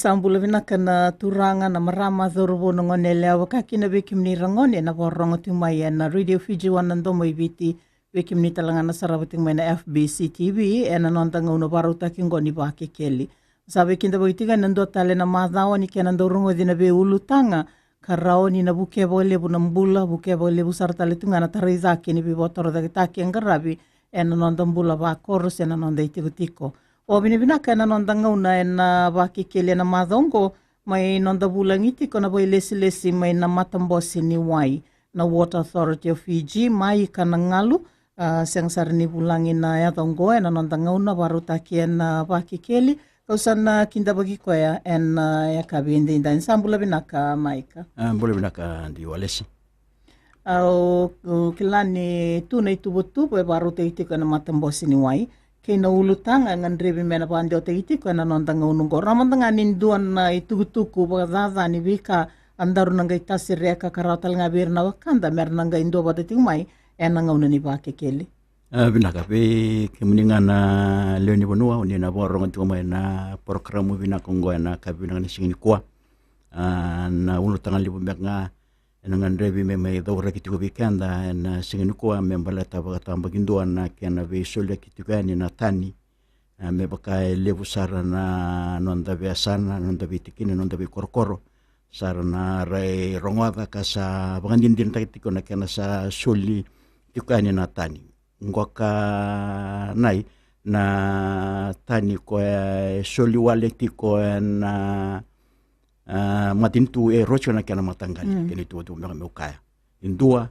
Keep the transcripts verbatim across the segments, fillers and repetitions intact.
Sa bula vinaka na turaga, na marama, cauravou, na gone yalewa, vaka kina vei kemuni ra gone na vakarorogo tiko mai ena Radio Fiji One, na Domo i Viti, vei kemuni tale ga na sarava tiko mai na F B C T V ena noda gauna vakarautaki oqo ni Vakekeli. Sa veikidavaki tiko ena dua tale na macawa ni kena dau rogoci na veiulutaga ka rawa ni na vukea vakalevu na bula, vukea vakalevu sara tale tu ga na tarai cake ni veivakatorocaketaki e qaravi ena noda bula vakoro se na noda itikotiko. Vakavinavinaka ena noda gauna ena Vakekeli ena macawa oqo, mai noda vulagi tiko na vakailesilesi mai na Matabose ni Wai, na Water Authority of Fiji, Maika Nagalu. A, sega sara ni vulagi na yaca oqo ena noda gauna vakarautaki ena Vakekeli. Kau sa na kidavaki koya ena yakavi edaidai. Sa bula vinaka, Maika. A, bula vinaka, Di Walesi. Au, au kila ni tu na ituvatuva e vakarautaki tiko ena Matabose ni Wai kei na ulutaga e gadrevi me na vakadewataki tiko ena noda gauna oqo. Rawa mada ga ni dua na itukutuku vakacaca ni veika a daru na qai tasereka ka rawa tale ga vei ira na wekada me ra na qai duavata tiko mai ena gauna ni Vakekeli. A, vinaka vei kemuni ga na lewe ni vanua o ni na vakarorogo tiko mai na porokaramu vinaka oqo ena yakavi vinaka ni siga nikua. A, na ulutaga levu beka ga ena gadrevi me mai cauraki tiko vei keda ena siga nikua me baleta vakatabakidua na kena veisoliyaki tiko yani na tani. A, me vaka e levu sara na noda veiyasana, na noda veitikina, na noda veikorokoro sa ra na rai rogoca ka sa vakadinadinataki tiko na kena sa soli tiko yani na tani. Qoka nai na tani koya e soli wale tiko ena, a, matanitu e rua tiko na kena mataqali, kena ituvatuva beka meu kaya. E dua,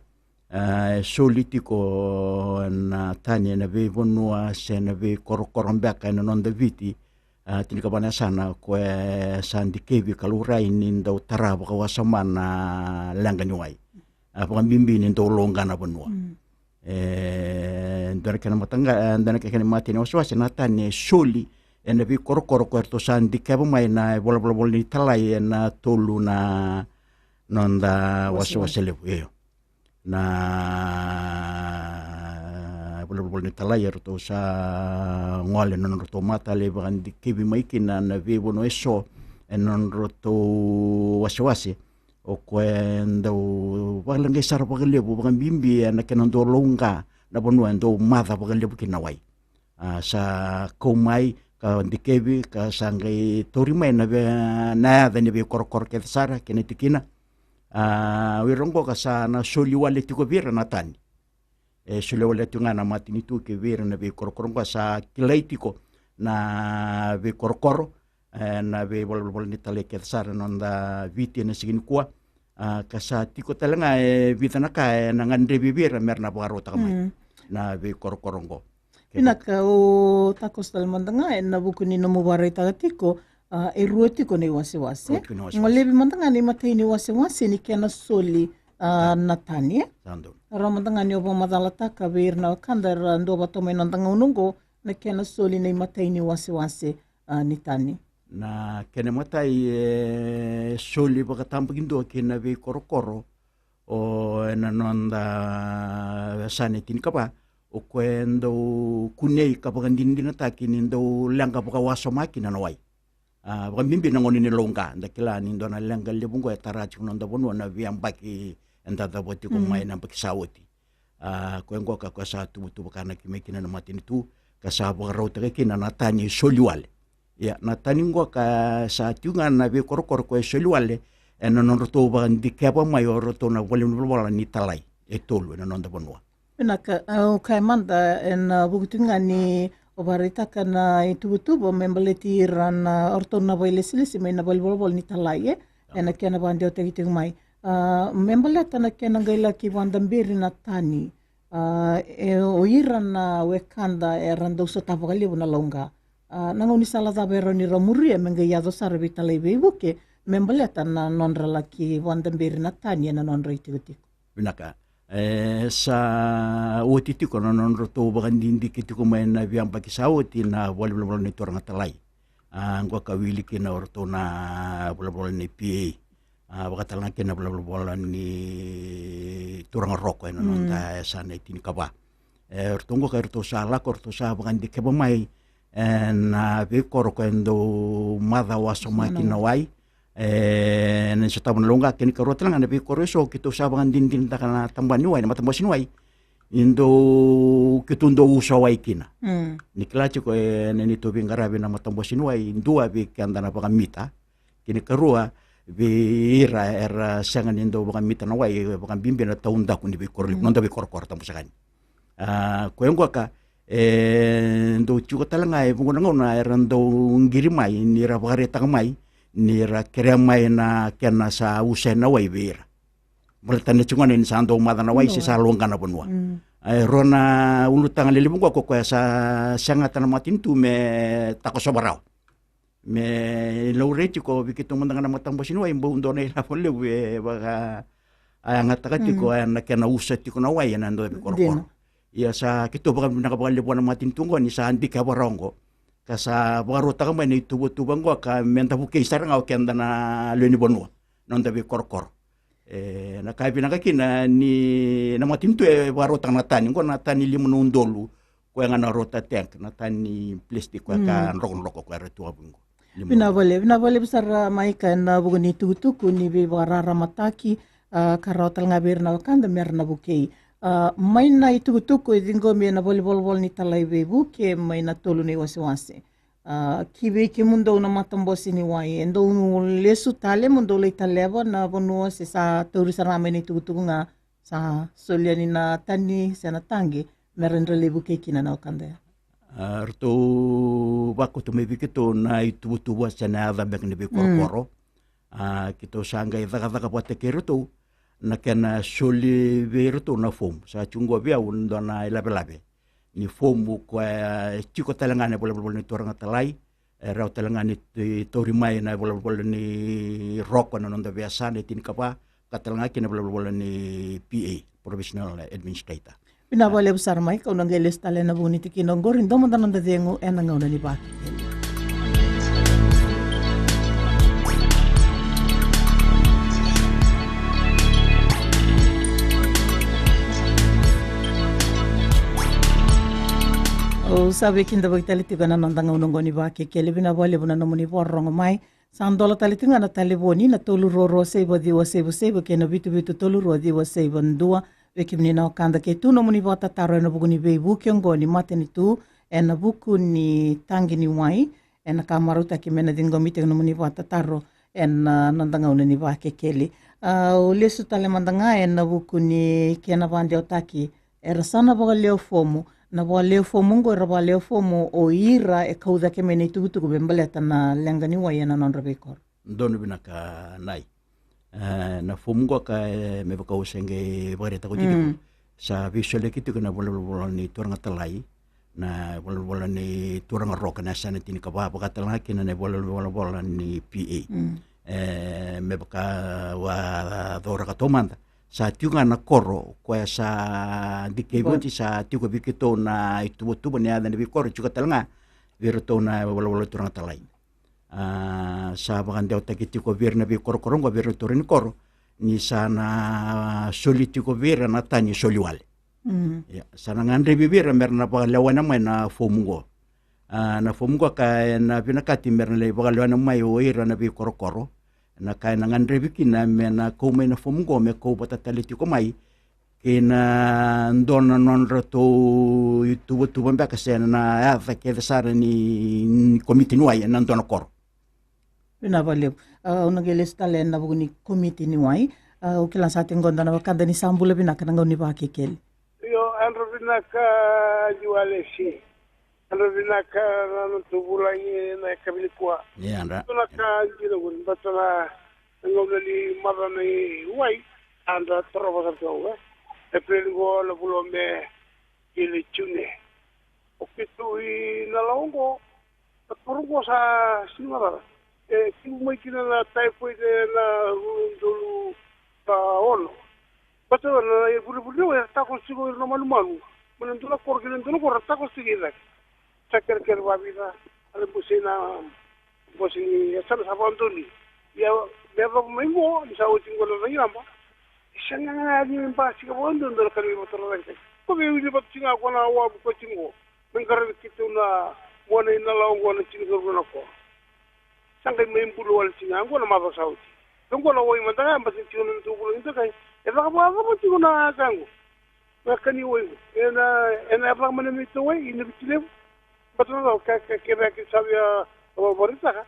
a, e soli tiko na tani ena veivanua se na veikorokoro beka ena noda Viti, a, tinikava na yasana koya e sa dikevi ka laurai ni dau tara vakawasoma na leqa ni wai. A, vakabibi ni dau lauqa na vanua. E dua na kena mataqa, e dua na kena imatai ni wasewase na tani e soli ena veikorokoro koya eratou sa dikeva mai na ivolavolavola ni talai ena tolu na noda wasewase levu. Io. Na ivolavolavola ni talai eratou sa gole na nodratou matale vakadikevi mai kina na veivanua eso ena nodratou wasewase. O koya e dau vakaleqai sara vakalevu, vakabibi ena kena dau lauqa na vanua e dau maca vakalevu kina na wai. A, sa kau mai ka dikevi ka sa qai tauri mai na ve-, na yaca ni veikorokoro kece sara kei na tikina. A, o ira oqo ka sa na soli wale tiko vei ira na tani. E solia wale tiko ga na matanitu kei vei ira na veikorokoro oqo, sa kilai tiko na veikorokoro, e, na veivolavola ni talai kece sara ena noda Viti ena siga nikua. A, ka sa tiko tale ga e vica na ka ena gadrevi vei ira me ra na vakarautaka mai na veikorokoro oqo. Vinaka, au takoso tale mada ga ena vuku ni nomu vakaraitaka tiko, a, e rua tiko na iwasewase. Rua tiko na iwasewase. Golevi mada ga na imatai ni wasewase ni kena soli, a, na tani, e? Sa donu. Rawa mada ga ni o vakamacalataka vei ira na wekada era duavata mai ena noda gauna oqo na kena soli na imatai ni wasewase, a, ni tani. Na kena imatai e soli vakatabakidua ki na veikorokoro, o ena noda yasana e tinikava, o koya e dau kunei ka vakadinadinataki ni dau leqa vakawasoma kina na wai. A, vakabibi na gauna ni lauqa, da kila ni dua na leqa levu oqo e tara tiko na noda vanua na veiyabaki eda cava tiko mai na yabaki sa oti. A, koya oqo ka koya sa tuvatuvakanaki mai kina na matanitu ka sa vakarautaka kina na tani e soli wale. Ia, na tani oqo ka sa tiko ga na veikorokoro koya e soli wale ena nodratou vakadikeva mai o ratou na valenivolavola ni talai e tolu ena noda vanua. Vinaka, au kaya mada ena vuku tiko ga ni o vakaraitaka na ituvatuva me baleti ira na o ratou na vakailesilesi mai na valenivolavola ni talai, e, ena kena vakadewataki tiko mai. A, me baleta na kena qai laki vakadaberi na tani, a, e, o ira na wekada era dau sota vakalevu na lauqa. A, na gaunisala cava e rawa ni ra muria me qai yaco sara vei talai veivuke me baleta na nodra laki vakadaberi na tani ena nodra itikotiko? Vinaka. E sa oti tiko na nodratou vakadidike tiko mai na veiyabaki sa oti na valenivolavola ni turaga talai. A, oqo ka wili kina o ratou na valenivolavola ni P A. A, vakatalega kina na valenivolavola ni turaga roko ena noda yasana e tinikava. E, o ratou oqo ka ratou sa lako, ratou sa vakadikeva mai E na veikoro ko e dau maca wasoma kina na wai. E na sotava na lauqa, kena ikarua tale ga na veikoro eso keitou sa vakadinadinataka na tabana ni wai, na matabose ni wai. Ni dau, keitou dau usa wai kina. Ni kila tiko e na neitou veiqaravi na matabose ni wai, dua vei keda na vakamita. Kena ikarua vei ira era sega ni dau vakamita na wai, e vakabibi na taudaku ni veikoro levu, noda veikorokoro tabu saka ni. A, ko e qoka, e dau tiko tale ga e vuqa na gauna era dau qiri mai, ni ra vakaraitaka mai, ni ra kerea mai na kena sa usa na wai vei ira. Baleta na tiko gona ni sa dau maca na wai se sa loqa na vanua. E rua na ulutaga lelevu qoka ko koya sa segata na matanitu me takosova rawa. Me laurai tiko vei keitou mada ga na matabose ni wai, bau dua na ilavo levu e vaka a yagataka tiko e na kena usa tiko na wai e na dua veikorokoro. Ia sa keitou vakavinaka vakalevu na matanitu oqo ni sa dikeva rawa oqo, ka sa vakarautaka mai na ituvatuva oqo ka me da vukei sara ga o keda na lewe ni vanua, na noda veikorokoro. E na ka e vinaka kina ni na matanitu e vakarautaka na tani oqo, na tani lima na udolu, koya ga na rota tank, na tani plastic koya ka drokadroka koya era tu a vuqo. Vinaka vakalevu, vinaka vakalevu sara Maika e na vuku ni tukutuku ni veivakararamataki, a, ka rawa tale ga vei ira na wekada me ra na vukei. A, mai na itukutuku e ciqomi e na valenivolavola ni talai veivuke mai na tolu na iwasewase. A, ki vei kemudou na matabose ni wai, e dou lesu tale mo dou lai taleva na vanua se sa tauri sara ga mai na itukutuku ga sa soli yani na tani se na taqi me ra dra lai vukei kina na wekada ya? A, ratou vakauta mai vei keitou na ituvatuva se na yaca beka ni veikorokoro. A, keitou sa qai cakacaka vata kei iratou na kena soli vei iratou na fomu. Sa tiko qo vei au na dua na ilavelave ni fomu koya e tiko tale ga na valenivolavola ni turaga talai, e rawa tale ga ni tauri mai na valenivolavola ni roko na noda veiyasana e tinikava, ka tale ga kina na valenivolavola ni P A, Professional Administrator. Vinaka vakalevu sara Maika, au na qai lesu tale e na vuku ni tikina oqori, dua mada na noda cegu e na gauna ni Vakekeli. Au sa veikidavaki tale tiko e na noda gauna oqo ni Vakekeli, vinaka vakalevu na nomuni vakarorogo mai. Sa dola tale tiko ga na talevoni na tolu rua rua saiva ciwa saiva saiva kei na vitu vitu tolu rua ciwa saiva dua. Vei kemuni na wekada ke tu nomuni vakatataro e na vuku ni veivuke oqo ni matanitu e na vuku ni taqi ni wai, e na ka marautaki me na ciqomi tiko nomuni vakatataro e na noda gauna ni Vakekeli. A, au lesu tale mada ga e na vuku ni kena vakadewataki, era sa na vakalewe fomu, na vakalewe fomu oqo era vakalewe fomu o ira e kau cake mai na itukutuku me baleta na leqa ni wai e na nodra veikoro. Donu vinaka Nai. E, na fomu qoka, e, me vaka au se qai vakaraitaka oti tiko, sa veisoliyaki tiko na valenivolavola ni turaga talai, na valenivolavola ni turaga roko na yasana tinikava, vaka tale ga kina na valenivolavola ni P A. E, me vaka au a cauraka taumada, sa tiko ga na koro koya sa dikevi oti, sa tiko vei keitou na ituvatuva ni yaca ni veikoro, tiko tale ga vei iratou na valenivolavola ni turaga talai. A, sa vakadewataki tiko vei ira na veikorokoro oqo, vei ira na turaga ni koro, ni sa na soli tiko vei ira na tani soli wale. Ia, sa na gadrevi vei ira me ra na vakalewena mai na fomu oqo. A, na fomu oqo ka e na vinakati me ra na lai vakalewena mai o ira na veikorokoro. Na ka e na gadrevi kina me na kau mai na fomu oqo me kau vata tale tiko mai kei na dua na nodratou ituvatuva beka se na yaca kece sara ni, ni komiti ni wai e na dua na koro. Vinaka vakalevu. A, au na qai lesu tale e na vuku ni komiti ni wai. A, au kila sa tiko qo dua na wekada ni sa bula vinaka na gauna ni Vakekeli. Io, yadra vinaka Jualesi. Yadra vinaka na nodatou vulagi na yakavi nikua. Ia, yadra. Dua na ka dina qori, baleta na gauna ni maca ni wai, yadra torova sara tu, e. Epereli qo na vula o Me kei June. O keitou i Nalawa qo, na koro qo sa sega ni macala. E tekivu mai kina na typhoid e na rua na udolu ka ono. Baleta na ivurevure ni wai era takoso tiko ira na manumanu mai na dua na koro ki na dua na koro, era takoso tiko i cake. Sa kerekere vakavica, a lai bose na bose ni yasana sa vakadonui. Ia me yacova mai qo ni sa oti qo na cagilaba, e sega ga ni basika vakadua e dua na ka ni veivakarau cake. Ko veiwili vata tiko ga ko na wavu ko tiko qo me qaravi keitou na Qo na i na lawa qo na tinikarua na ko. Sa qai mai bulu wale tiko ga qo na macawa sa oti. Qo na wai mada ga e bati tiko na nodatou vulagi dokai. E caka vakacava tiko na ka qo. Na ka ni wai qo. Ena, ena yaco mai na neitou wai i na Viti Levu. Bata na cava ka, ka, kevaka ke sa via vakaraitaka.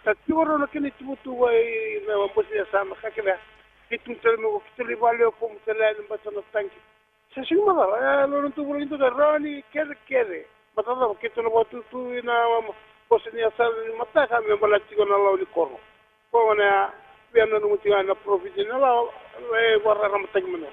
Sa tiko rau na kena ituvatuva i na bose ni yasana ka kevaka. Keitou tale mai qo, keitou lai vale o komu tale yani bata na taqi. Sa sega ni macala, e, lo na tu vulagi tu ka rawa ni kecekece. Matata cava keitou na vakatutu ina, um, bose ni yasana ni mataka me baleta tiko na lawa ni koro. Ko gona ya, via nanuma tiko na profit ni lawa, e, vakararamataki mai na.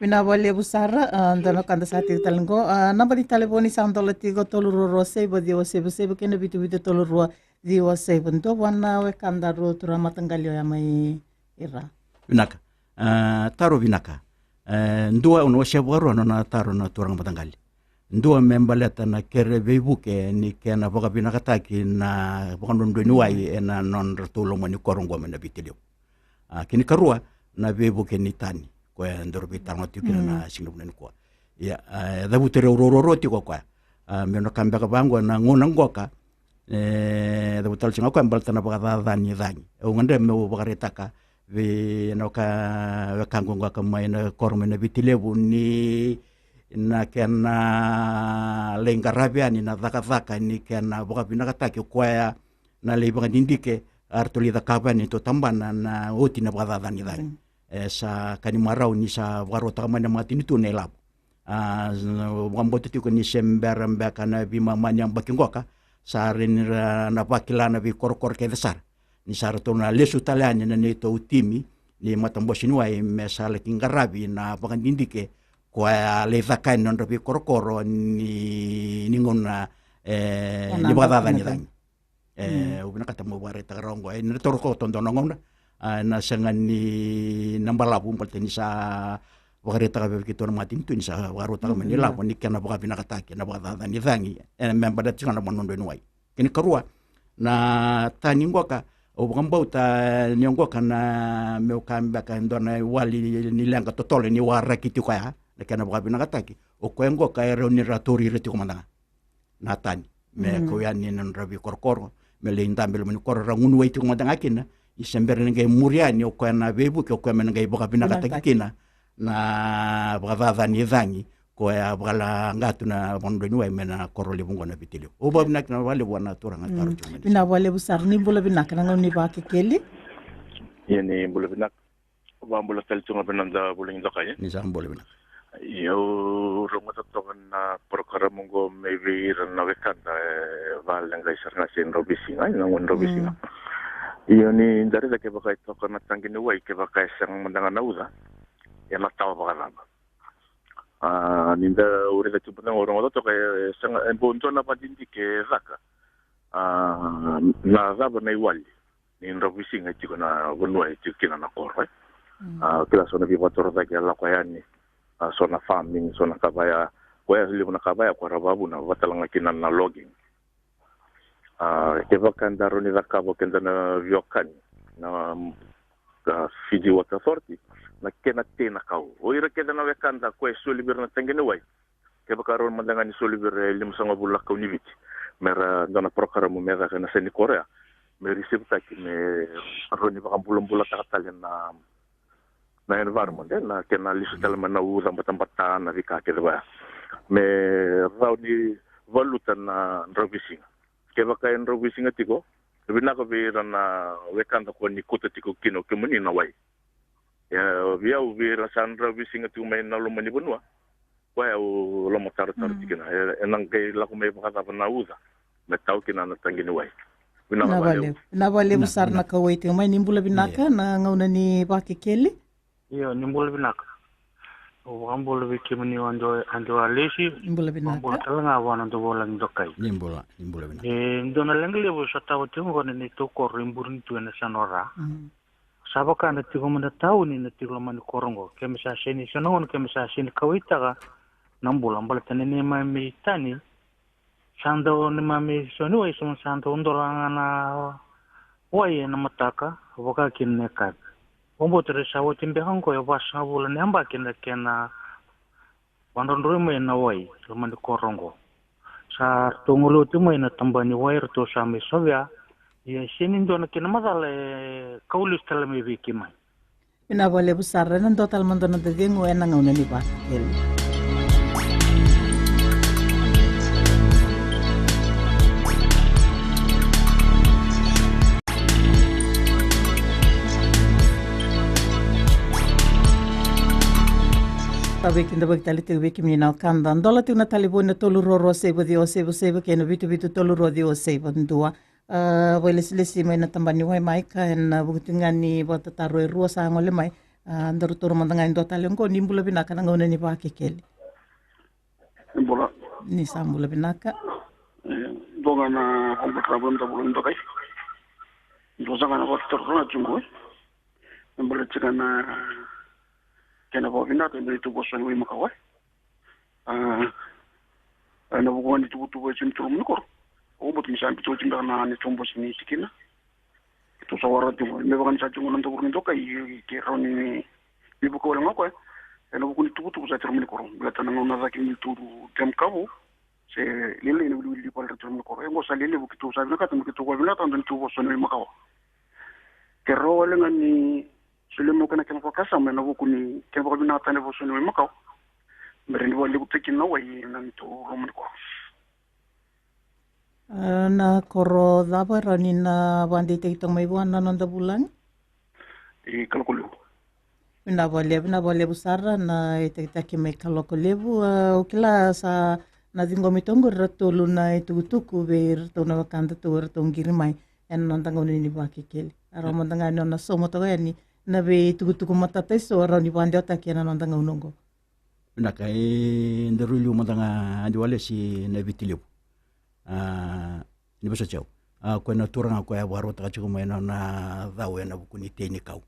Vinaka vakalevu sara, a, dua na ka da sa tiko tale qo, a, naba ni talevoni sa dola tiko tolu rua rua saiva ciwa saiva saiva kei na vitu vitu tolu rua ciwa saiva. Dua vua na wekadaru turaga mataqali oya mai Ira. Vinaka. A, taro vinaka. E, dua, au na wasea vakarua na nona taro na turaga mataqali. Dua me baleta na kere veivuke ni kena vakavinakataki na vakadoudou ni wai ena nodratou loma ni koro qo mai na Viti Levu. A, kena ikarua, na veivuke ni tani. Koya daru veitalanoa tiko kina na siga vinaka nikua. Ia, a, e cavuti rau ruarua tiko koya. A, meu na ka beka vaqo na gauna qoka, e cavuti tale tiko ga koya baleta na vakacaca ni cagi. Au gadreva meu vakaraitaka vei na weka, wekaqu qoka mai na koro mai na Viti Levu ni na kena lai qaravi yani na cakacaka ni kena vakavinakataki koya na lai vakadidike, a ratou lai cakava yani neitou tabana na oti na vakacaca ni cagi. E sa ka ni marau ni sa vakarautaka mai na matanitu na ilavo. A, vakabauta tiko ni se bera beka na veimama ni yabaki qoka, sa rai ni ra na vakila na veikorokoro kece sara. Ni sa ratou na lesu tale yani na neitou timi ni matabose ni wai me sa laki qaravi na vakadidike koya a lai caka yani na nodra veikorokoro ni, ni gauna, e, ni vakacaca ni cagi. E, au vinakata meu vakaraitaka rawa oqo. E, ni na toro koto dua na gauna, a, na sega ni na balavu baleta ni sa vakaraitaka vei keitou na matanitu ni sa vakarautaka mai na ilavo ni kena vakavinakataki na vakacaca ni cagi. E, me baleta tiko ga na vakadoudou ni wai. Kena ikarua, na tani qoka, au vakabauta ni qoka na meu ka beka e dua na iwali ni leqa totolo ni waraki tiko ya, na kena vakavinakataki. O koya qoka e rawa ni ra tauri ira tiko mada ga na tani. Me kau yani na nodra veikorokoro, me lai dabe loma ni koro ra gunu wai tiko mada ga kina, ni se bera ni qai muri yani o koya na veivuke, o koya me na qai vakavinakataki kina na vakacaca ni cagi, koya vakalaqa tu na vakadoudou ni wai mai na koro levu qo na Viti Levu. Au vakavinavinaka vakalevu vua na turaga taro tiko mai. Vinaka vakalevu sara, ni bula vinaka na gauna ni Vakekeli. Ia ni bula vinaka. Vakabula tale tu ga vei na noda vulagi dokai. Ni sa bula vinaka. Io, au rogoca toka na porokaramu qo mai vei ira na wekada e valeqai sara ga se drau veisiga, e na gauna drau veisiga. Io, ni da raica kevaka e toka na taqi ni wai, kevaka e sega mada ga na uca, e na tawa vakacava. A, ni da, au raica tu mada ga, au rogoca toka e sega, e bau dua na vakadidike e caka. A, na cava na iwali ni drau veisiga e tiko na vanua e tiko kina na koro, e. A, kila so na veivakatorocaketaki e lako yani, a, so na farming, so na ka vaya, koya levu na ka vaya, koya ra vakavuna, vata tale ga kina na logging. A, kevaka da rawa ni cakava o keda na veiwekani, na, a, Fiji Water Authority, na kena tei na kau. O ira kece na wekada koya e soli vei ira na taqi ni wai. Kevaka rawa mada ga ni soli vei ira e limasagavulu na kau ni Viti. Me ra dua na porokaramu me caka ena seni koro ya. Me receive-taki me rawa ni vakabulabulataka tale na, na environment, e, na kena lesu tale mai na uca batabata, na veika kece vaya. Me rawa ni valuta na drau veisiga. Kevaka e drau veisiga tiko, vinaka vei ira na wekada ko ni kauta tiko kina o kemuni na wai. Ia, vei au, vei ira sa drau veisiga tiko mai na loma ni vanua. Koya au lomatarotaro tiko kina. E, ena qai lako mai vakacava na uca me tau kina na taqi ni wai. Vinaka vakalevu. Vinaka vakalevu sara na kauwai tiko mai, ni bula vinaka na gauna ni Vakekeli. Io, ni bula vinaka. Au vakabula vei kemuni o Adi, Adi Alesi. Ni bula vinaka. Vakabula tale ga vua na noda vulagi dokai. Ni bula, ni bula vinaka. E dua na leqa levu sa tava tiko qo na neitou koro e burenitu ena yasana o Ra. Sa vaka na tiko mai na tauni na tiko loma ni koro qo. Keimami sa seni, so na gauna keimami sa seni kauwaitaka na bula baleta na neimami tani. Sa dau neimami so ni wai, sa dau dola ga na wai ena mataka, vaka kina na yakavi. Vakabauta ni sa oti beka qo e vasagavulu na yabaki na kena vakadrodroi mai na wai loma ni koro qo. Sa ratou gole oti mai na tabana ni wai, ratou sa mai sovea. Ia e sega ni dua na kena macala e kau lesu tale mai vei keimami. Vinaka vakalevu sara. Ena dua tale mada na noda cegu ena gauna ni Vakekeli. Sa veikidavaki tale tiko vei kemuni na wekada. Dola tiko na talevoni na tolu rua rua saiva ciwa saiva saiva kei na vitu vitu tolu rua ciwa saiva dua. A, vakailesilesi mai na tabana ni wai mai ka ena vuku tiko ga ni vakatataro e rua sa gole mai. A, daru taura mada ga e dua tale oqo. Ni bula vinaka, na gauna ni Vakekeli. Ni bula. Ni sa bula vinaka. E, dua ga na vakabauta na bula ni dokai. Dua saka na vakatataro na tiko e. Me baleta tiko na kena vakavinaka e dua na itukutuku vosoni wai makawa. A, ena vuku ga ni tubutubu e tini tolu mani koro. Au vakabauta me sa biuta oti beka na neitou bose ni tikina. Keitou sa waraka tiko me vaka ni sa tiko na davura ni dokai, ke rawa ni veivuke wale ga o koya ena vuku ni tubutubu sa tini tolu mani koro. Baleta na gauna cake ni turu dam kavu se lailai na wiliwili ni vale ra tini tolu mani koro. E oqo sa lelevu, keitou sa vinakata me keitou vakavinakataka na neitou vosoni wai makawa. Ke rawa wale ga ni solia mai o koya na kena vakasama ena vuku ni kena vakavinakataka na vosoni wai makawa, me rawa ni vakalevutaki kina na wai ena neitou loma ni koro. A, na koro cava e rawa ni na vakadeitaki toka mai vua na noda vulagi? I Kalokolevu. Vinaka vakalevu, vinaka vakalevu sara na itakitaki mai Kalokolevu. A, au kila sa na ciqomi toka qori e tolu na itukutuku vei iratou na wekadatou eratou qiri mai ena noda gauna ni Vakekeli. A, rawa mada ga ni o na sauma toka yani na veitukutuku matata eso e rawa ni vakadewataki ena noda gauna oqo. Vinaka, e daru liu mada ga, Adi Walesi, na Viti Levu. A, ni vosoti au. A, o koya na turaga o koya e vakarautaka tiko mai na nona cau ena vuku ni tei ni kau.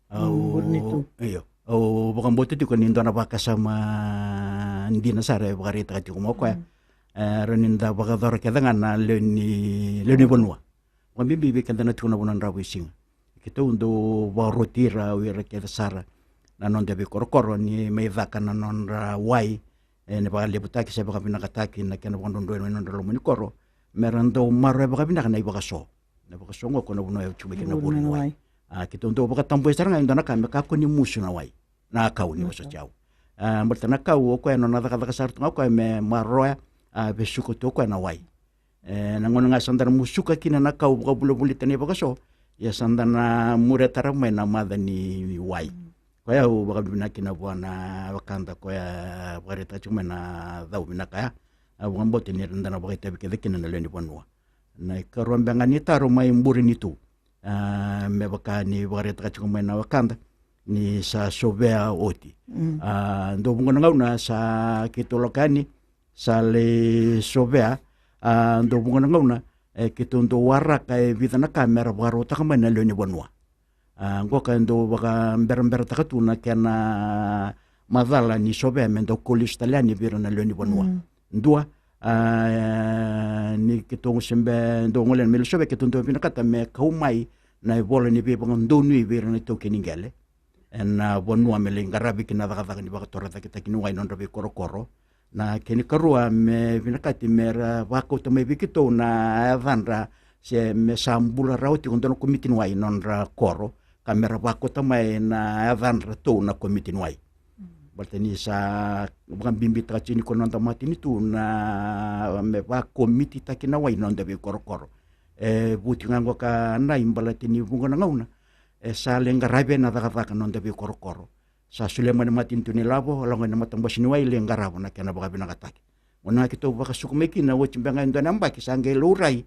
Au, mm, buri ni tu. Io. Au vakabauta tiko ni dua na vakasama dina sara e vakaraitaka tiko mai o koya. Mm. E rawa ni da vakayacora kece ga na lewe ni, lewe ni vanua. Vakabibi vei keda na tiko na vanua dravuisiga. Keitou dau vakaroti ira o ira kece sara na noda veikorokoro ni mai caka na nodra wai, e, ni vakalevutaki se vakavinakataki na kena vakadrodroi mai na nodra loma ni koro, me ra dau maroroya vakavinaka na ivakaso. Na ivakaso oqo ko na vanua e tiko mai kina na vure ni wai. A, keitou dau vakatabui sara ga e dua na ka me kakua ni musu na wai. Na kau, ni vosoti au. A, baleta na kau o koya e nona cakacaka sara tu ga o koya me maroroya, a, vesuka tu o koya na wai. E, na gauna ga sa da na musuka kina na kau vakavolivolita na ivakaso, ia sa da na muria tarava mai na maca ni wai. Mm. Koya au vakavinavinaka kina vua na wekada koya vakaraitaka tiko mai na cau vinaka ya. Au vakabauta ni ra da na vakaitavi kece kina na lewe ni vanua. Na ikarua beka ga ni taro mai bure ni tu. A, me vaka ni vakaraitaka tiko mai na wekada ni sa sovea oti. Mm. A, dau vuqa na gauna sa keitou lako yani, sa lai sovea, a, dau vuqa na gauna, e, keitou dau waraka e vica na ka me ra vakarautaka mai na lewe ni vanua. A, qoka e dau vakaberaberataka tu na kena macala ni sovea me dau kau lesu tale yani vei ira na lewe ni vanua. Mm. Dua, a, ni keitou se bera dau gole yani me lai sovea, keitou dau vinakata me kau mai na ivola ni veivakadonui vei ira na itaukei ni qele ena vanua me lai qaravi kina na cakacaka ni vakatorocaketaki ni wai ena nodra veikorokoro. Na kena ikarua me vinakati me ra vakauta mai vei keitou na yacadra, se me sa bula rawa tiko e dua na komiti ni wai ena nodra koro, ka me ra vakauta mai na yacadratou na komiti ni wai. Mm. Baleta ni sa vakabibitaka tiko ni ko na noda matanitu na me vakomititaki na wai ena noda veikorokoro. E vuti ga qoka na i baleta ni vuqa na gauna e sa lai qaravi na cakacaka ena noda veikorokoro. Sa solia mai na matanitu na ilavo, lako i na matabose ni wai lai qarava na kena vakavinakataki. Gauna ga keitou vakasuka mai kina, oti beka ga e dua na yabaki sa qai laurai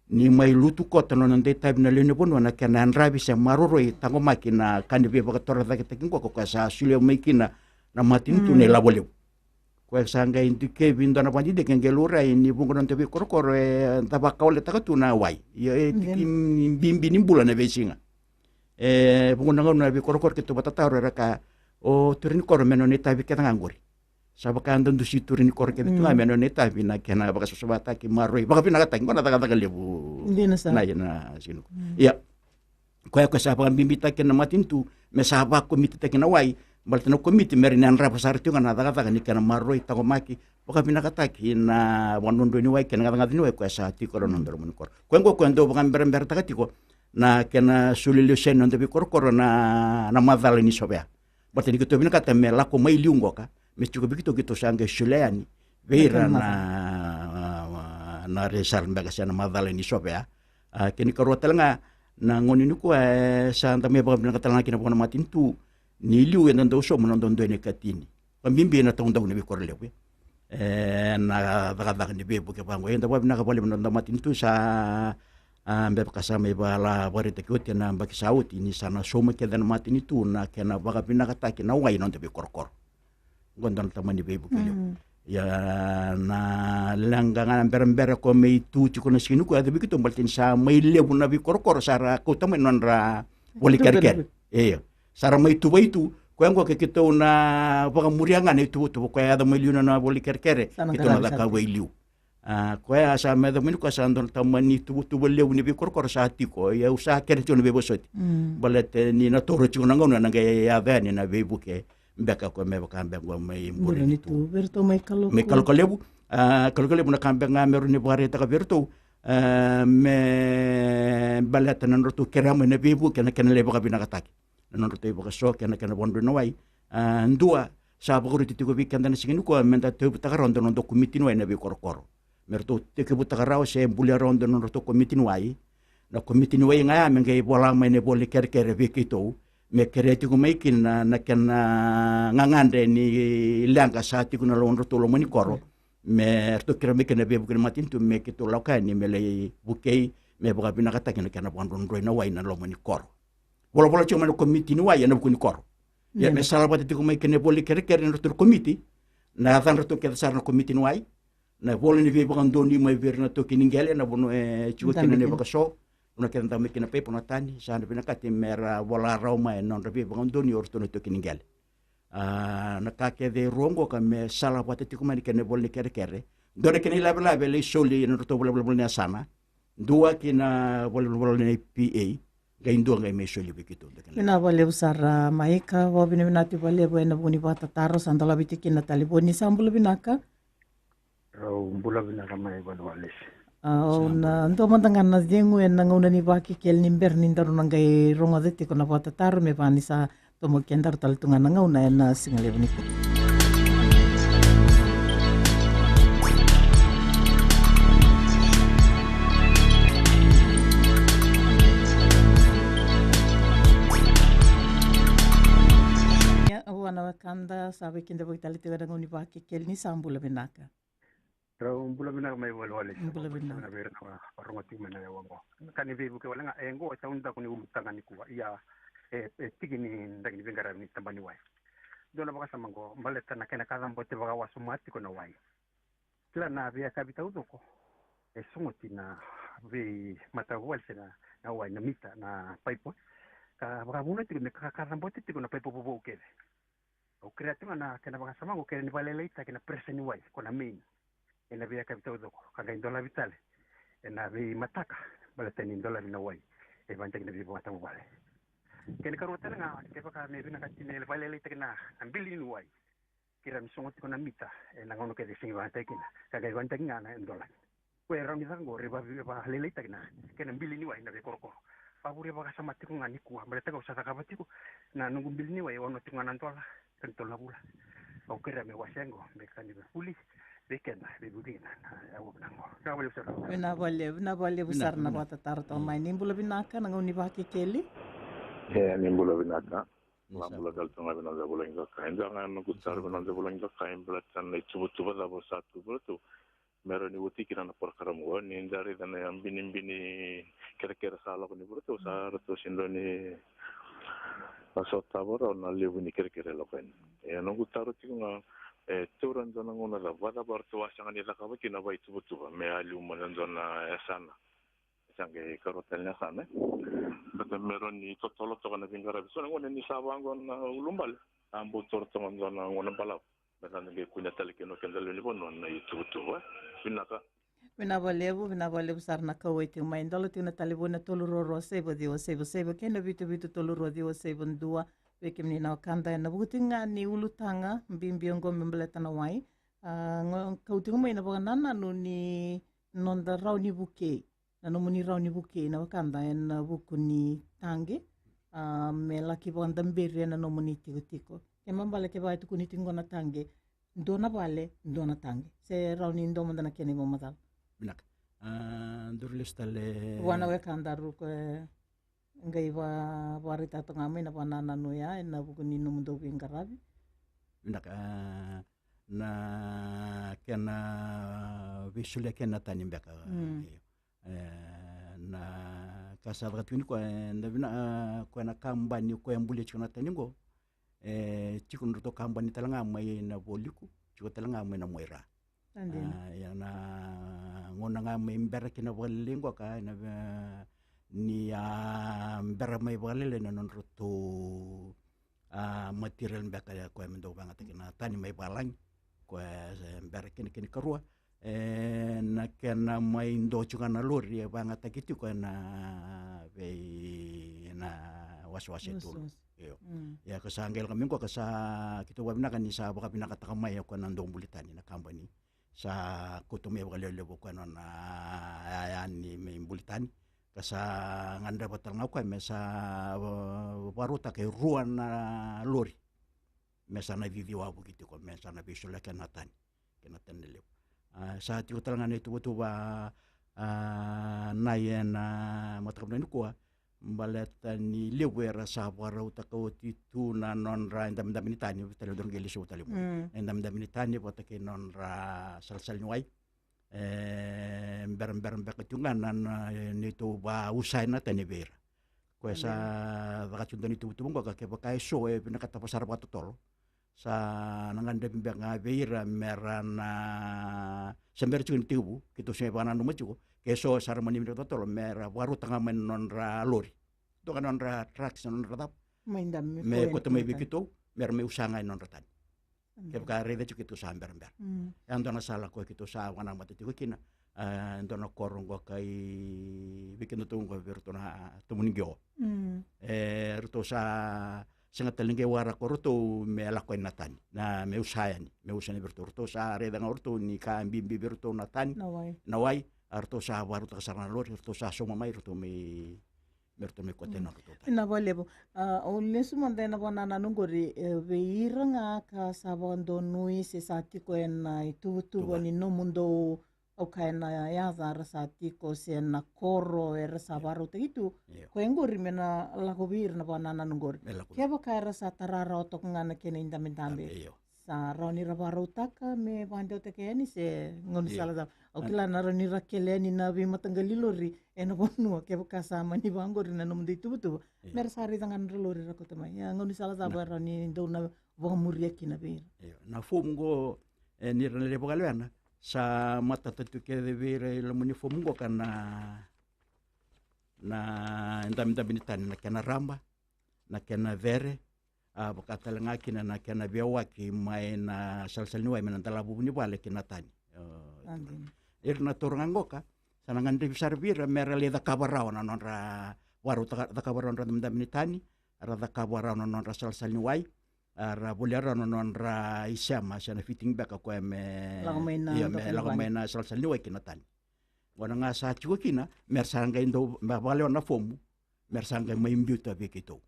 ni mai lutu koto na nona itavi na lewe ni vanua na kena yadravi se maroroi, taqomaki na ka ni veivakatorocaketaki qoka ko koya sa solia mai kina na matanitu na ilavo levu. Koya sa qai dikevi e dua na vakadidike, qai laurai ni vuqa na noda veikorokoro eda vakawaletaka tu na wai. Io, e tiki ni bibi ni bula na veisiga. E vuqa na gauna na veikorokoro keitou vakatataro era kaya, o turaga ni koro me nona itavi kece ga qori. Sa vaka eda dusi turaga ni koro kece tu ga me nona itavi na kena vakasavasavataki, maroroi, vakavinakataki, qo na cakacaka levu. Dina sara. Na, na siga nikua. Mm. Ia. Koya, koya sa vakabibitaki na matanitu me sa vakomititaki na wai, Baleta na komiti me ra na yadrava sara tiko ga na cakacaka ni kena maroroi, taqomaki, vakavinakataki na vakadrodroi ni wai kei na gacagaca ni wai koya sa tiko e loma ni koro. Koya oqo koya dau vakaberaberataka tiko na kena solia lesu yani na noda veikorokoro na, na macala ni sovea. Baleta ni keitou vinakata me lako mai liu qoka, me tiko vei keitou, keitou sa qai solia yani vei ira na, na result beka se na macala ni sovea. A, kena ikarua tale ga, na gauna nikua, e, sa da mai vakavinaka tale ga kina vua na matanitu, ni liu eda dau sauma na noda dua na ikatini. Vakabibi na taudaku ni veikoro levu, e, na cakacaka ni veivuke vaqo. Eda vakavinaka vakalevu na noda matanitu sa, a, beka sa mai vakaraitaki oti ena yabaki sa oti ni sa na sauma kece na matanitu na kena vakavinakataki na wai ena noda veikorokoro. Qo dua na tamani veivuke levu. Ia na leqa ga na berabera ko mai tu tiko na siga nikua, yaco vei keitou baleta ni sa mai levu na veikorokoro sa ra kauta mai na nodra voli kerekere. Io. Sa ra mai tuva i tu. Koya oqo ke keitou na vakamuria ga na ituvatuva koya yaco mai liu na, na voli kerekere, keitou na cakava i liu. A, koya sa mai yaco mai nikua sa dua na tamani tuvatuva levu ni veikorokoro sa tiko. Ia au sa kere tiko na veivosoti. Baleta ni na toro tiko na gauna na qai yaco yani na veivuke. Beka ko me vaka beka qo mai Burenitu. Vei ratou mai Kaloka. Mai Kaloka levu. A, Kaloka levu na ka beka ga me rawa ni vakaraitaka vei ratou. A, me baleta na nodratou kerea mai na veivuke na kena lai vakavinakataki na nodratou ivakaso kei na kena vakadrodroi na wai. A, dua, sa vakaroti tiko vei keda na siga nikua me da tekivutaka rawa dua na noda komiti ni wai na veikorokoro. Me ratou tekivutaka rawa se bulia rawa dua na nodratou komiti ni wai. Na komiti ni wai ga ya me qai vola mai na voli kerekere vei keitou. Me kerea tiko mai kina na, na kena gagadre ni leqa sa tiko na nodratou loma ni koro. Me ratou kerea mai kina na veivuke ni matanitu me keitou lako yani me lai vukei, me vakavinakataki na kena vakadrodroi na wai na loma ni koro. Volavola tiko mai na komiti ni wai ena vuku ni koro. Ia me sala vata tiko mai kei na voli kerekere na nodratou komiti. Na yacadratou kece sara na komiti ni wai. Na vola ni veivakadonui mai vei ira na taukei ni qele, na vanua e tiko kina na ivakaso. Vanua kece dau mai kina paipo na tani, sa na vinakati me ra vola rawa mai na nodra veivakadonui o iratou na taukei ni qele. A, na ka kece e rua oqo ka me sala vata tiko mai na kena ivola ni kerekere. Dua na kena ilavelave e lai soli ena nodratou valenivolavola ni yasana. Dua ki na valenivolavola ni P A. Qai dua qai mai soli vei keitou. Vinaka vakalevu sara Maika, vakavinavinaka vakalevu ena vuku ni vakatataro, sa dolavi tiko kina na talevoni. Sa bula vinaka. Rau bula vinaka mai Valenivolavola. Au na dua mada ga na cegu ena gauna ni Vakekeli ni bera ni daru na qai rogoca tiko na vakatataro me vaka ni sa tomo kedaru tale tu ga na gauna ena siga levu nikua. Ia, vua na wekada sa veikidavaki tale tiko ena gauna ni Vakekeli, ni sa bula vinaka. Rau bula vinaka mai Valenivolavola. Bula vinaka. Na vei ira na vakarorogo tiko mai na yawa oqo. Ka ni veivuke wale ga, e oqo e taudaku ni ulutaga nikua. Ia, e, e tiki ni draki ni veiqaravi ni tabana ni wai. Dua na vakasama oqo, baleta na kena kacabote vakawasoma tiko na wai. Kila na veiyakavi taucoko e sogoti na veimatavuvale se na, na wai, na mita, na paipo. Ka vakavuna tiko me ka, kacabote tiko na paipo vovou kece. Au kerea tiko ga na kena vakasama oqo, kerea ni vakalailaitaki na pressure ni wai, ko na main. Ena veiyakavi taucoko, ka qai dolavi tale ena veimataka, baleta ni dolavi na wai e vakataki na veimatavuvale. Kena ikarua tale ga, kevaka me vinakati me vakalailaitaki na, na bili ni wai, kerea me sogo tiko na mita ena gauna kece e sega ni vakayagataki kina, ka qai vakayagataki ga na dola. Koya e rawa ni caka oqo, ra vakalailaitaki na kena bili ni wai na veikorokoro. Vakavurea vakasama tiko ga nikua, baleta kau sa cakava tiko na noqu bili ni wai, e ono tiko ga na dola, ka ni tolu na vula. Au kerea me wasea oqo me ka ni vuli vei keda, veivuke kina na yawa vinaka oqo. Vinaka vakalevu sara. Vinaka vakalevu, vinaka vakalevu sara na vakatataro toka mai. Ni bula vinaka, na gauna ni Vakekeli. E, ni bula vinaka. Ni sa bula tale tu ga vei na noda vulagi dokai. Dua ga na noqu taro vei na noda vulagi dokai, baleta na ituvatuva cava sa tu, baleta me rawa ni oti kina na porokaramu oqo, ni da raica na binibini kerekere sa lako ni vuratou, sa ratou sega ni sotava rawa na levu ni kerekere e lako yani. E noqu taro tiko ga, e taura dua na gauna cava, vakacava ratou a sega ni cakava kina na vaituvatuva me a liu mai na dua na yasana. Sa qai karua tale na yasana, e. Baleta me rawa ni totolo toka na veiqaravi. So na gauna ni sa vaqo na ulubale, a bau toro toka dua na gauna balavu. Baleta da qai kunea tale kina o keda lewe ni vanua na ituvatuva. Vinaka. Vinaka vakalevu, vinaka vakalevu sara na kauwai tiko mai. Dola tiko na talevoni na tolu rua rua saiva ciwa saiva saiva kei na vitu vitu tolu rua ciwa saiva dua. vei kemuni na wekada ena vuku tiko ga ni ulutaga bibi oqo me baleta na wai. A, qo kau tiko mai na vakanananu ni noda rawa ni vukei, na nomuni rawa ni vukei na wekada ena vuku ni taqe, a, me laki vakadaberi ena nomuni tikotiko. Kena ibalebale kevaka e tukuni tiko qo na taqe, dua na vale, dua na taqe. Se rawa ni dua mada na kena ivakamacala. Vinaka. A, duru lesu tale. Vua na wekadaru ko e qai va, vakaraitaka toka ga mai na vakanananu ya ena vuku ni nomudou veiqaravi. Vinaka, a, na kena veisolia kei na tani beka. Mm. Io. E, na ka sa caka tiko ni koya, e, na vina, a, koya na kabani koya e bulia tiko na tani qo. E, tiko na nodratou kabani tale ga mai na Vualiku, tiko tale ga mai na Muaira. A, dina. A, ia na gauna ga mai bera kina vakalailai qoka, ena ve-, ni a bera mai vakalailai na nodratou, a, material beka ya koya me dau vakayagataki na tani mai vakalagi, koya e bera kina, kena ikarua. E, na kena mai dua tiko ga na lori e vakayagataki tiko ena vei, na wasewase e tolu. Wasewase. Io. Mm. Ia ka sa qai lako mai qoka sa keitou vakavinaka ni sa vakavinakataka mai o koya na dau buli tani na kabani. Sa kauta mai vakalevulevu o koya na nona yaya ni mai buli tani. Ka sa gadreva tale ga o koya me sa va-, vakarautaka e rua na lori. Me sa na cici wavoki tiko, me sa na veisolia kei na tani. Kei na tani levu. A, sa tiko tale ga na ituvatuva, a, na ena mataka vinaka nikua, baleta ni levu era sa vakarautaka oti tu na nodra idabedabe ni tani, tale dua na qai lesu tale mai. Mm. Na idabedabe ni tani vata kei nodra salasala ni wai. E, berabera beka tu ga na, na, neitou vakausai na tani vei ira. Koya sa caka tu dua na ituvatuva qoka, kevaka e so e vinakata sara vakatotolo. Sa na gadrevi beka ga vei ira mera na, se bera tiko ni tekivu, keitou se vakananuma tiko, ke so sara mani vinaka totolo, mera vakarautaka ga mai na nodra lori. Toka nodra trucks, nodra cava. Mai da me kauta mai vei keitou, mera mai usa ga e nodra tani. Mm. Kevaka raica tiko keitou sa berabera. Mm. E dua na sala koya keitou sa vakanamata tiko kina, e dua na koro qoka i vei kedatou qo vei ratou na Tumuni Qio. Mm. E ratou sa sega tale ni qai waraka o ratou me lako yani na tani, na me usa yani, me usa yani vei ratou. Ratou sa raica ga o ratou ni ka bibi vei ratou na tani. Na wai. Na wai, a ratou sa vakarautaka sara na lori, ratou sa sauma mai, ratou mai, me ratou mai kauta na nodratou tani. Na vakalevu. A, au lesu mada ena vakanananu qori, e, vei ira ga ka sa vakadonui se sa tiko ena ituvatuva ni nomudou, au kaya na yaca era sa tiko se na koro era sa vakarautaki tu. Io. Koya qori me na lako vei ira na vakanananu qori. Me lako. Kevaka era sa tara rawa toka ga na kena idabedabe. Dabe, io. Sa rawa ni ra vakarautaka me vakadewataki yani se gaunisala cava. Au kila na rawa ni ra kele yani na veimataqali lori ena vanua kevaka sa mani vaqori na nomudou ituvatuva. Io. Me ra sa raica ga na nodra lori ra kauta mai. Ia gaunisala cava e rawa ni dou na vakamuria kina vei ira. Io. Na fomu qo, e, ni ra na lai vakalewena, sa matata tu kece vei ira e loma ni fomu qoka na, na idabedabe ni tani, na kena raba, na kena cere, a, vaka tale ga kina na kena veiyawaki mai na salasala ni wai, mai na delavuvu ni vale ki na tani. O, ira na turaga qoka, sa na gadrevi sara vei ira me ra lai cakava rawa na nodra, vakarautaka, cakava rawa na nodra idabedabe ni tani, ra cakava rawa na nodra salasala ni wai, a, ra volia rawa na nodra isema, se na fitting beka koya me lako mai na, io, me lako mai na salasala ni wai ki na tani. Gauna ga sa tiko kina, me ra sa qai dau, me vakalewa na fomu, me ra sa qai mai biuta vei keitou.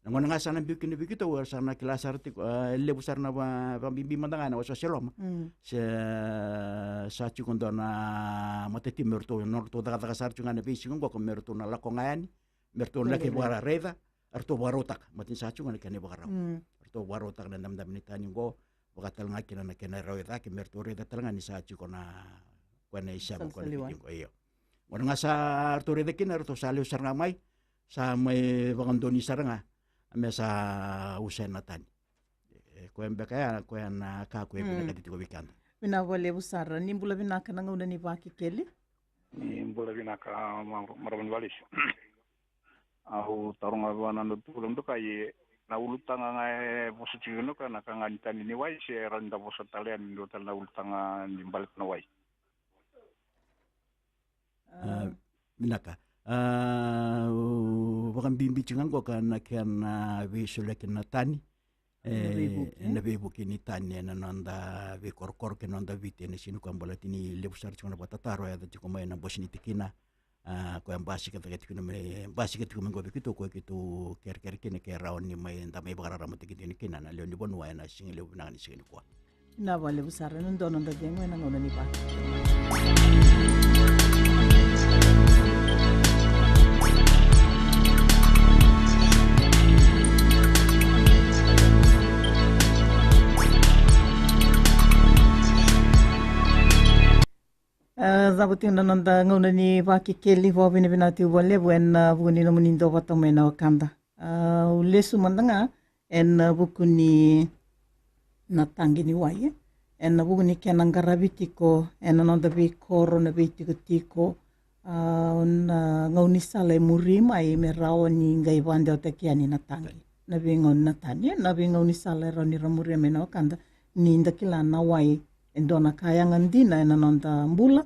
Na gauna ga sa na biu kina vei keitou, era sa na kila sara tiko, e, levu sara na va-, vakabibi mada ga na wasewase e loma. Mm. Se, e, sa tiko dua na matatiu me ratou, nodratou cakacaka sara tiko ga na veisiga qoka me ratou na lako ga yani, me ratou na laki vakaraica, ratou vakarautaka, matani sa tiko ga na kena ivakarau. Mm. Ratou vakarautaka na idabedabe ni tani qo, vaka tale ga kina na kena rau e cake, me ratou raica tale ga ni sa tiko na, koya na isema, koya na fitting qo, io. Gauna ga sa ratou raica kina, ratou sa lesu sara ga mai, sa mai vakadonui sara ga me sa usa na tani. E, koya beka ya, koya na ka koya e vinakati tiko vei keda. Vinaka vakalevu sara. Ni bula vinaka na gauna ni Vakekeli. Ni bula vinaka, ma-, marama ni Valesi. Au taroga vua na noqu tuvula, dokai, na ulutaga ga e vosa tiko kina o koya na ka ga ni tani ni wai, se rawa ni da vosa tale yani dua tale na ulutaga ni baleta na wai. A, vinaka. A, vakabibi tiko ga qoka na kena veisoliyaki na tani. Na veivuke, e, na veivuke ni tani ena noda veikorokoro kei na noda Viti ena siga nikua, baleta ni levu sara tiko na vakatataro e yaco tiko mai na bose ni tikina. A, koya basika cake tiko mai, basika tiko mai qo vei keitou, koya keitou kerekere kina ke rawa ni mai da mai vakararamataki dina kina na lewe ni vanua ena siga levu vinaka ni siga nikua. Vinaka vakalevu sara. Ena dua noda cegu ena gauna ni vaka. A, cava tiko na noda gauna ni Vakekeli. Vakavinavinaka tiko vakalevu ena, a, vuku ni nomuni dua vata mai na wekada. A, au lesu mada ga ena, a, vuku ni na taqi ni wai, e, ena vuku ni kena qaravi tiko ena noda veikoro, na veitikotiko. A, na gaunisala e muri mai me rawa ni qai vakadewataki yani na taqi, na veigau-, na tani, e, na veigaunisala e rawa ni ra muria mai na wekada, ni da kila na wai e dua na ka yaga dina ena noda bula,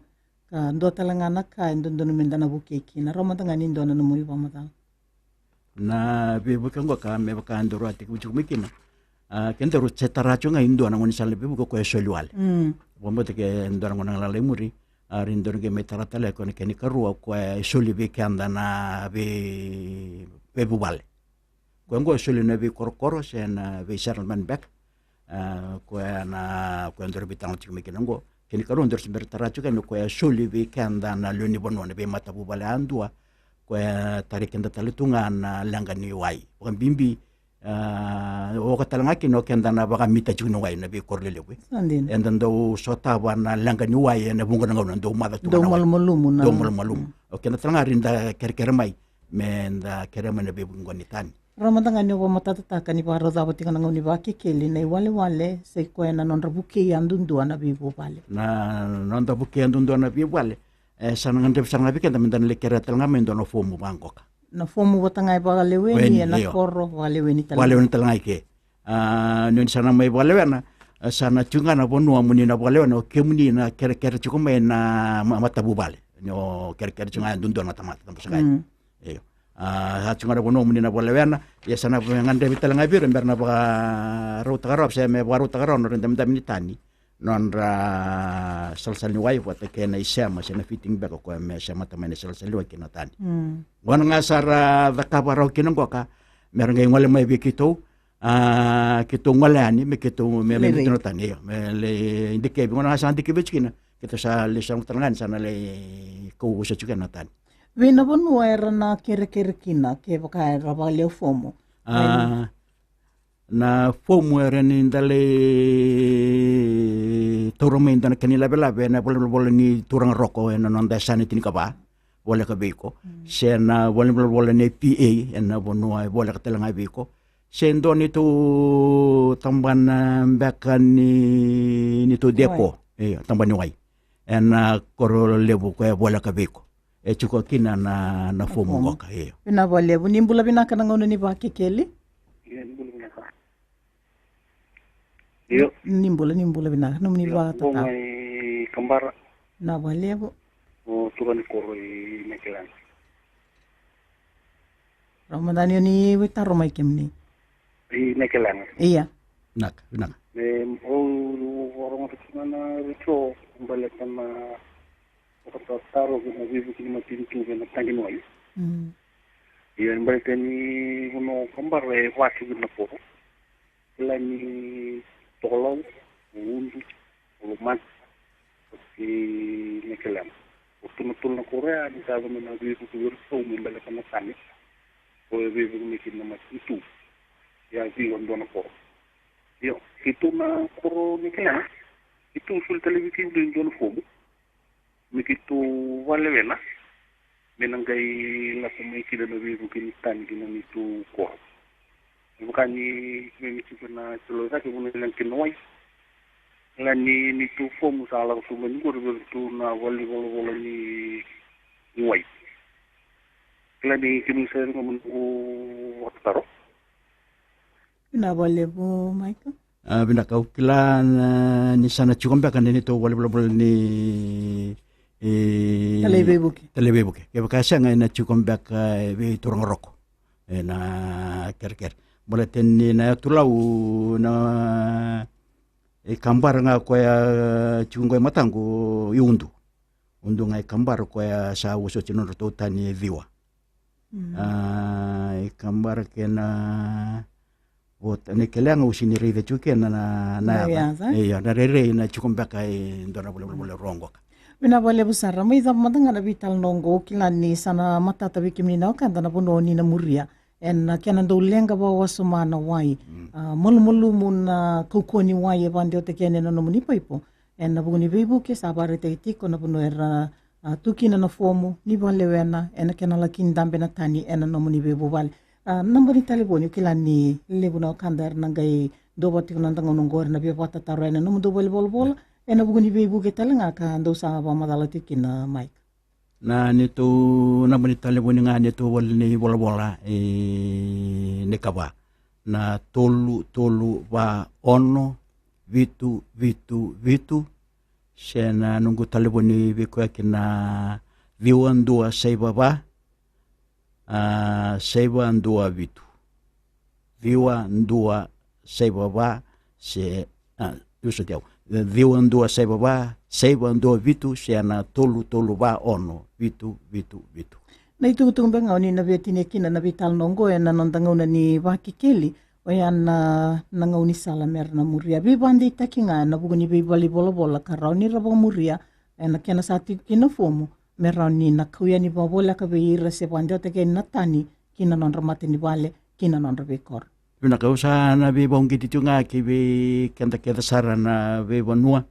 ka dua tale ga na ka e dodonu me da na vukei kina. Rawa mada ga ni dua na nomuni vakamacala. Na veivuke oqo ka me vaka daru a tekivu tiko mai kina. A, ke daru se tara tiko ga e dua na gaunisala ni veivuke, o koya e soli wale. Mm. Vakabauta ke dua na gauna lalai muri, a, ri daru qai mai tara tale o koya na kena ikarua, o koya e soli vei keda na vei, veivuvale. Koya oqo e soli na veikorokoro se na vei settlement beka. A, koya na, koya daru veitalanoa tiko mai kina oqo. Kena ikarua daru se bera tara tiko kina, o koya e soli vei keda na lewe ni vanua, na veimatavuvale yadua. Koya e tarai keda tale tu ga na leqa ni wai. Vakabibi, a, oka tale ga kina o keda na vakamita tiko ni wai na veikoro lelevu, e. Sa dina. Eda dau sotava na leqa ni wai ena vuqa na gauna, dau maca tu ga na wai. Dau malumalumu na. Dau malumalumu. Mm. O keda tale ga ri da kerekere mai, me da kerea mai na veivuke oqo ni tani. Rawa mada ga ni o vakamatatataka ni vakarau cava tiko na gauna ni Vakekeli, na iwalewale, se koya na nodra vukei yadudua na veivuvale. Na noda vukei yadudua na veivuvale, e sa na gadrevi sara ga vei keda me da na lai kerea tale ga mai e dua na fomu vaqoka. Na fomu vata ga e vakaleweni, weni, ena, io, koro, vakaleweni tale ga. Vakaleweni tale ga i ke. A, ni oni sa na mai vakalewena, e, sa na tiko ga na vanua mo ni na vakalewena, o kemuni na kerekere tiko mai na ma-, matavuvale. Ni o kerekere tiko ga yadudua na tamata, tabu saka. Mm. Io. A, sa tiko ga na vanua mo ni na vakalewena, ia sa na gadrevi tale ga vei ira me ra na vakarautaka rawa, se me vakarautaka rawa na nodra idabedabe ni tani, nodra salasala ni wai vata kei na isema, se na fitting beka o koya me semata mai na salasala ni wai kei na tani. Mm. Gauna ga sa ra cakava rawa kina qoka, me ra qai gole mai vei keitou, a, keitou gole yani, me keitou, me, me lai vei, dikeva na tani, io, me lai dikevi, gauna ga sa dikevi tiko kina, keitou sa lai sauma tale ga yani, sa na lai kauwasa tiko kina na tani. Vei na vanua era na kerekere kina, kevaka era vakalewe fomu? A, na fomu era ni da lai taura mai e dua na kena ilavelave ena valenivolavola ni turaga Roko ena noda yasana e tinikava, voleka vei iko. Mm. Se na valenivolavola ni P A ena vanua e voleka tale ga vei iko. Se dua neitou tabana beka ni, neitou depo. Wai. Io, tabana ni wai. Ena koro levu koya e voleka vei iko. E tiko kina na, na fomu qoka, io. Vinaka vakalevu. Ni bula vinaka na gauna ni Vakekeli. Io, ni bula vinaka. Io. Ni bula, ni bula vinaka. Nomuni vakatataro. Io, mai Kabara. Vinaka vakalevu. O turaga ni koro i Nekelena. Rawa mada ni o ni veitaro mai kemuni. I Nekelena. Ia. Vinaka, vinaka. E, au vakarogotaka tiko ga na retio, baleta na vakatataro kei na veivuke ni matanitu kei na taqi ni wai. Mm. Ia, baleta ni vanua o Kabara e va tiko na koro. Kila ni Tokalau, o Udu, o Lomani, o Nekelena. O tu na tolu na koro ya ni sa yaco mai na veivuke vei iratou me baleta na tani. Ko e veivuke mai kina na matanitu. Ia, vei au e dua na koro. Io, keitou na koro Nekelena. Keitou soli tale vei keitou e dua na fomu me keitou vakalewena, me na qai lako mai kina na veivuke ni tani ki na neitou koro. Me vaka ni, me, me tiko na tolo cake vuna leqa kina wai. Kila ni neitou fomu sa lako tu mai ni qori vei iratou na valenivolavola ni, ni wai. Kila ni kemuni sa yaco mai na noqu vakatataro. Vinaka vakalevu, Michael. A, vinaka, au kila na, ni sa na tiko beka na neitou valenivolavola ni, E, talai veivuke. Talai veivuke. Kevaka e sega, ena tiko beka e vei Turaga Roko. Ena kerekere. Baleta ni na yatu Lau na, e Kabara ga koya tiko qo e mataqu i Udu. Udu ga i Kabara koya sa vosoti nodratou tani e ciwa. Mm. A, i Kabara kei na Vota, ni kele ga au sega ni raica tiko kina na, na, na yaca. Yaca. Io, na rairai na tiko beka e dua na valenivolavola rua qoka. Vinaka vakalevu sara. Mai cava mada ga na veitalanoa qo, au kila ni sa na matata vei kemuni na wekada na vanua o ni na muria ena kena dau leqa vakawasoma na wai. Mm. A, malumalumu na kaukauwa ni wai e vakadewataki yani ena nomuni paipo. Ena vuku ni veivuke sa vakaraitaki tiko na vanua era, a, tu kina na fomu ni vakalewena ena kena laki dabe na tani ena nomuni veivuvale. A, naba ni talevoni, au kila ni levu na wekada era na qai duavata tiko na noda gauna oqo, era na via vakatataro ena nomudou valenivolavola ena vuku ni veivuke tale ga ka dou sa vakamacala tiko kina, Mike. Na neitou naba ni talevoni ga neitou valenivolavola, e, ni kava na tolu tolu va ono vitu vitu vitu, se na noqu talevoni vei koya kina ciwa dua saiva va, a, saiva dua vitu. Ciwa dua saiva va, se, a, io, soti au. Ciwa dua saiva va, saiva dua vitu, se na tolu tolu va ono vitu vitu vitu. Na itukutuku beka ga o ni na via tinia kina na veitalanoa oqo ena noda gauna ni Vakekeli, oya na, na gaunisala mera na muria. Veivakadeitaki ga ena vuku ni veivalenivolavola ka rawa ni ra vakamuria ena kena sa tiko kina na fomu, me rawa ni na kau yani vakavoleka vei ira se vakadewataki yani na tani ki na nodra matanivale, ki na nodra veikoro. Vinaka, au sa na veivakauqeti tiko ga ki vei keda kece sara na veivanua,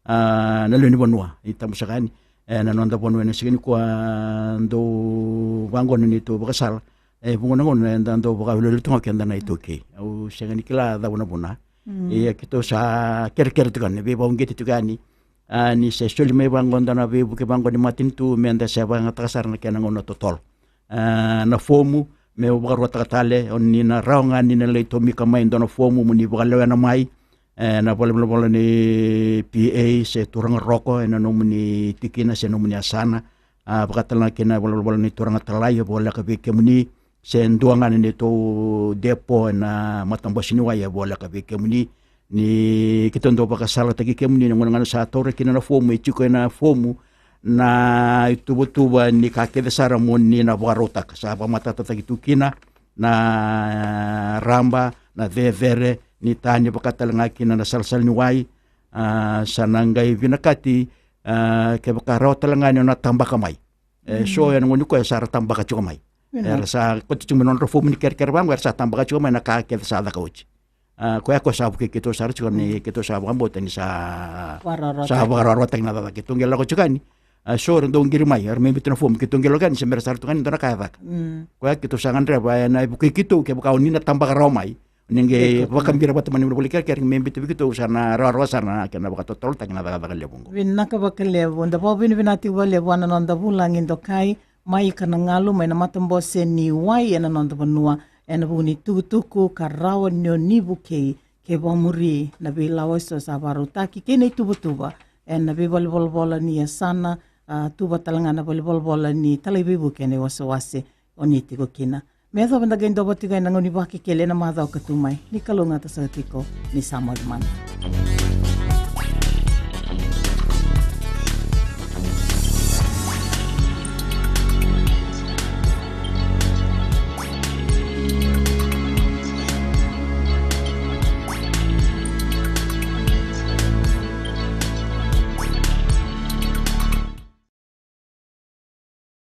a, na lewe ni vanua i Tabusakani. E, na noda vanua ena siga nikua dau vaqo na neitou vakasala. E vuqa na gauna eda dau vakawiliwili tu ga o keda na iTaukei. Au sega ni kila cava na vuna. Mm. Ia keitou sa kerekere tiko yani, veivakauqeti tiko yani. A, ni se soli mai vaqo dua na veivuke vaqo ni matanitu, meda se vakayagataka sara na kena gauna totolo. A, na fomu, meu vakaruataka tale, o ni na rawa ga ni na lai tomika mai dua na fomu mo ni vakalewena mai, e, na valenivolavola ni P A se Turaga Roko ena nomuni tikina se nomuni yasana. A, vakatalega kina na valenivolavola ni Turaga Talai, e voleka vei kemuni, se dua ga na neitou depo ena matabose ni wai, e voleka vei kemuni. Ni keitou dau vakasalataki kemuni na gauna ga sa taura kina na fomu, e tiko ena fomu na ituvatuva ni ka kece sara mo ni na vakarautaka. Sa vakamatatataki tu kina na raba, na cecere ni tani, vakatalega kina na salasala ni wai. A, sa na qai vinakati, a, kevaka rawa talega ni o na tabaka mai. E, so ena gauna nikua era sa tabaka tiko mai. Vinaka. Era sa kauta tiko mai na nodra fomu ni kerekere vaqo, era sa tabaka tiko mai na ka kece sa caka oti. A, koya qo sa vukei keitou sara tiko ni keitou sa vakabauta ni sa, sa vakarawarawataki na cakacaka keitou qai lako tiko yani. A, so era dau qiri mai, era mai biuta na fomu, keitou qai lako yani, se bera sara tu ga ni dua na ka e caka. Mm. Koya keitou sa gadreva ena vukei keitou, kevaka o ni na tabaka rawa mai, ni qai vakabira vata mai na vuli kerekere me biuta vei keitou, sa na rawarawa sara na kena vakatotolotaki na cakacaka levu oqo. Vinaka vakalevu, da vakavinavinaka tiko vakalevu vua na noda vulagi dokai, Maika Nagalu, mai na matabose ni wai ena noda vanua, ena vuku ni tukutuku ka rawa ni o ni vukei ke vakamuri na veilawa eso sa vakarautaki kei na ituvatuva ena veivalenivolavola ni yasana, a, tuva talega na valenivolavola ni Talai Veivuke ena iwasewase o ni tiko kina. Me yacova da qai duavata tiko ena gauna ni Vakekeli ena macawa ka tu mai. Ni kalougata saka tiko, ni sa moce mada.